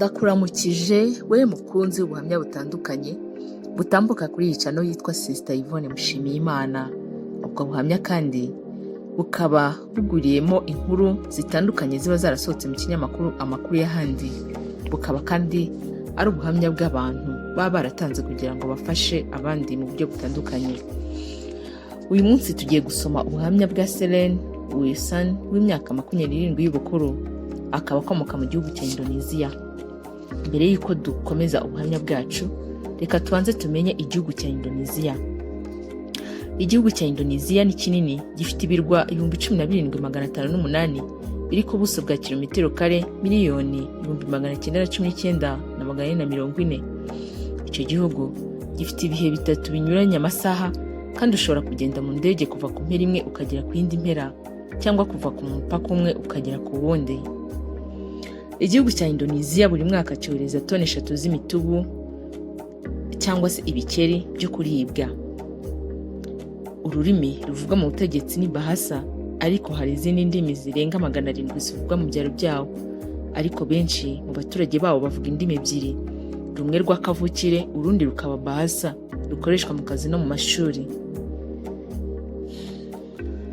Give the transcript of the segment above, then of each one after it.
Ndakuramukije we mukunzi w'ubuhamya butandukanye butambuka kuri iyi channel yitwa Sister Yvonne Mushimiyimana. Ubwo buhamya kandi bukaba buguriyemo inkuru zitandukanye ziba zarasohotse mu kinyamakuru Amakuru y'Ahandi, bukaba kandi ari ubuhamya bw'abantu baba baratanze kugira ngo bafashe abandi mu buryo butandukanye. Uyu munsi tugiye gusoma ubuhamya bwa Selene Wilson w'imyaka 27 y'ubukuru, akaba akomoka mu gihugu cya Indonesia. Mbere y'uko dukomeza ubuhamya bwacu, reka tubanze tumenye igihugu cya Indonesia. Igihugu cya Indonesia ni kinini, gifite ibirwa 17,508 biri ku buso bwa kilometero kare miliyoni 919,440. Icyo gihugu gifite ibihe bitatu binyuranye amasaha, kandi ushobora kugenda mu ndege kuva ku mpera imwe ukagera ku yindi mpera, cyangwa kuva ku mupaka umwe ukagera ku wundi. Igihugu cya Indonesia buri mwaka cyohereza toni 3 z'imitubu cyangwa se ibikeri byo kuribwa. Ururimi ruvugwa mu butegetsi ni Bahasa, ariko hari izindi ndimi zirenga 700 zivugwa mu byaro byawo. Ariko benshi mu baturage bawo bavuga indimi ebyiri, rumwe rwa kavukire, urundi rukaba Bahasa rukoreshwa mu kazi no mu mashuri.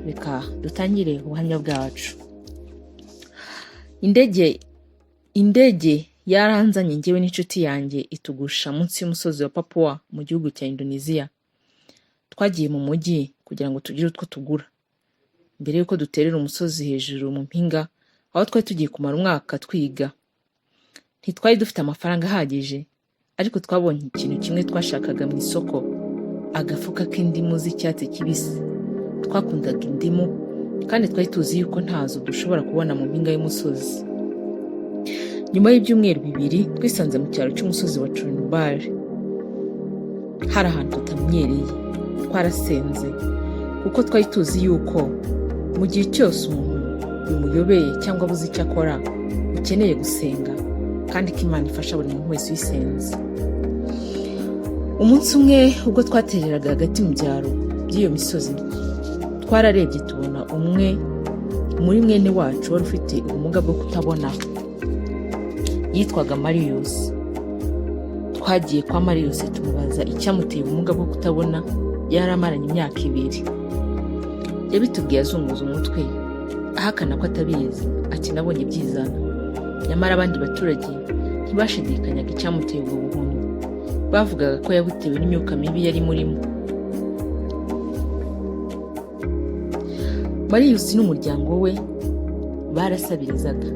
Reka dutangire ubuhamya bwacu. Indege yaranzanye njyewe n'inshuti yanjye, itugusha munsi y'umusozi wa Papua mu gihugu cya Indonesia. Twagiye mu mujyi kugira ngo tugire utwo tugura mbere y'uko duterera umusozi hejuru mu mpinga, aho twari tugiye kumara umwaka twiga. Ntitwari dufite amafaranga ahagije, ariko twabonye ikintu kimwe twashakaga mu isoko: agafuka k'indimu z'icyatsi kibisi. Twakundaga indimu kandi twari tuzi yuko ntazo dushobora kubona mu mpinga y'umusozi. Nyuma y'ibyumweru 2 twisanze mu cyaro cy'umusozi wa Trinubari. Hari ahantu tutamenyereye. Twarasenze kuko twari tuzi yuko mu gihe cyose umuntu bimuyobeye cyangwa abuze icyo akora, ukeneye gusenga, kandi ko Imana ifasha buri muntu wese uyisenze. Umunsi umwe ubwo twatereraga hagati mu byaro by'iyo misozi, twararebye tubona umwe muri mwene wacu wari ufite ubumuga bwo kutabona. Yitwaga Marius. Twagiye kwa Marius tumubaza icyamuteye ubumuga bwo kutabona yari amaranye imyaka 2. Yabitubwiye azunguza umutwe, ahakana ko atabizi, ati: "Nabonye byizana." Nyamara abandi baturage ntibashidikanyaga icyamuteye ubwo buhumyi. Bavugaga ko yabutewe n'imyuka mibi yari murimo. Marius n'umuryango we barasabirizaga,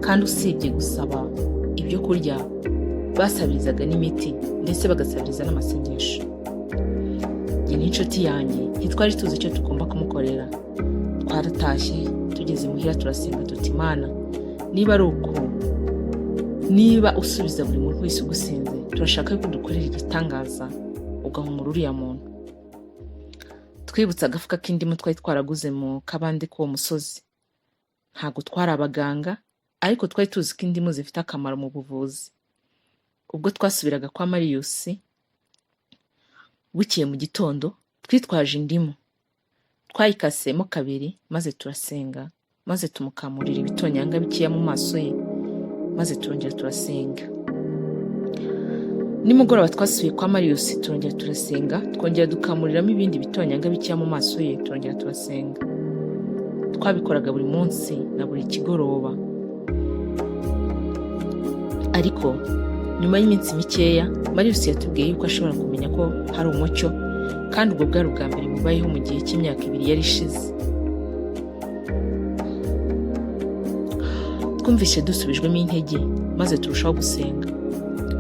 kandi usibye gusaba ibyo kurya, basabirizaga n'imiti, ndetse bagasabiriza n'amasengesho. Njye n'inshuti yanjye ntitwari tuzi icyo tugomba kumukorera. Twaratashye, tugeze muhira turasenga tuti: "Imana, niba ari uko, niba usubiza buri muntu wese ugusenze, turashaka ko dukorera igitangaza ugahumura uriya muntu." Twibutse agafuka k'indimu twari twaraguze mu kabande k'uwo musozi. Ntabwo twari abaganga, ariko twari tuzi ko indimu zifite akamaro mu buvuzi. Ubwo twasubiraga kwa Marius bukeye mu gitondo, twitwaje indimu, twayikasemo kabiri, maze turasenga, maze tumukamurira ibitonyanga bikeya mu maso ye, maze turongera turasenga. Nimugoroba twasubiye kwa Marius, turongera turasenga, twongera dukamuriramo ibindi bitonyanga bikeya mu maso ye, turongera turasenga. Twabikoraga buri munsi na buri kigoroba. Ariko nyuma y'iminsi mikeya, Marius yatubwiye yuko ashobora kumenya ko hari umucyo, kandi ubwo bwari ubwa mbere bubayeho mu gihe cy'imyaka 2 yari ishize. Twumvise dusubijwemo intege, maze turushaho gusenga.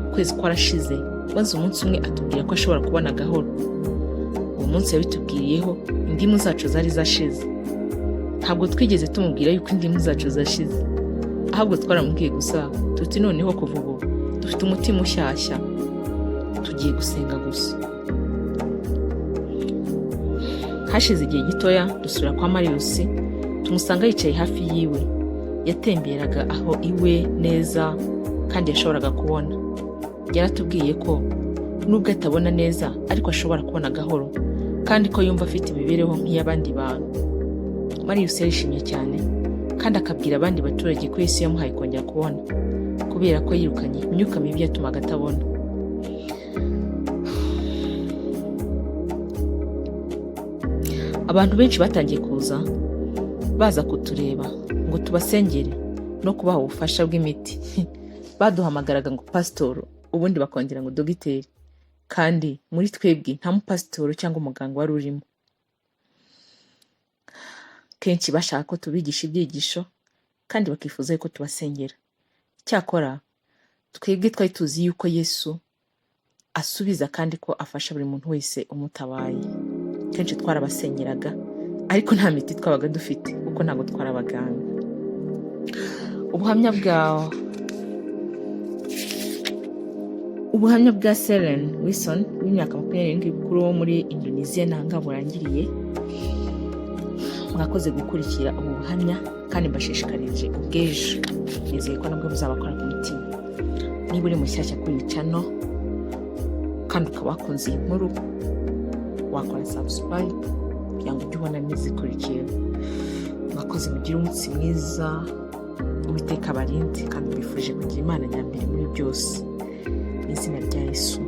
Ukwezi kwarashize, maze umunsi umwe atubwira ko ashobora kubona gahoro. Uwo munsi yabitubwiriyeho indimu zacu zari zashize. Ntabwo twigeze tumubwira yuko indimu zacu zashize, ahubwo twaramubwiye gusa tuti: "Noneho kuva ubu dufite umutima ushyashya, tugiye gusenga gusa." Hashize igihe gitoya dusubira kwa Marius, tumusanga yicaye hafi yiwe. Yatemberaga aho iwe neza kandi yashoboraga kubona. Yaratubwiye ko nubwo atabona neza, ariko ashobora kubona gahoro, kandi ko yumva afite imibereho nk'iy'abandi bantu. Marius yarishimye cyane, kandi akabwira abandi baturage ko Yesu yamuhaye kongera kubona. Kuva Kubera ko yirukanye imyuka mibi yatumaga atabona. Abantu benshi batangiye kuza baza kutureba ngo tubasengere no kubaha ubufasha bw'imiti. Baduhamagaraga ngo pasitoro, ubundi bakongera ngo dogiteri, kandi muri twebwe nta mupasitoro cyangwa umuganga wari urimo. Kenshi bashaka ko tubigisha ibyigisho kandi bakifuza yuko tubasengera. Icyakora twebwe twari tuzi yuko Yesu asubiza kandi ko afasha buri muntu wese umutabaye. Kenshi twarabasengeraga, ariko nta miti twabaga dufite kuko ntabwo twari abaganga. Ubuhamya bwa Selen Wilson w'imyaka 27 bukuru wo muri Indonesia nta burangiriye. Mwakoze gukurikira ubu buhamya kandi mbashishikarije ubw'ejo, nizeye ko nabwo buzabakora ku mutima. Niba uri mushyashya kuri iyi channel kandi ukaba wakunze iyi nkuru, wakora subscribe kugira ngo ujye ubona n'izikurikiye. Mwakoze, mugire umunsi mwiza, Uwiteka abarinde, kandi mbifurije kugira Imana nyambere muri byose, mu izina rya Yesu.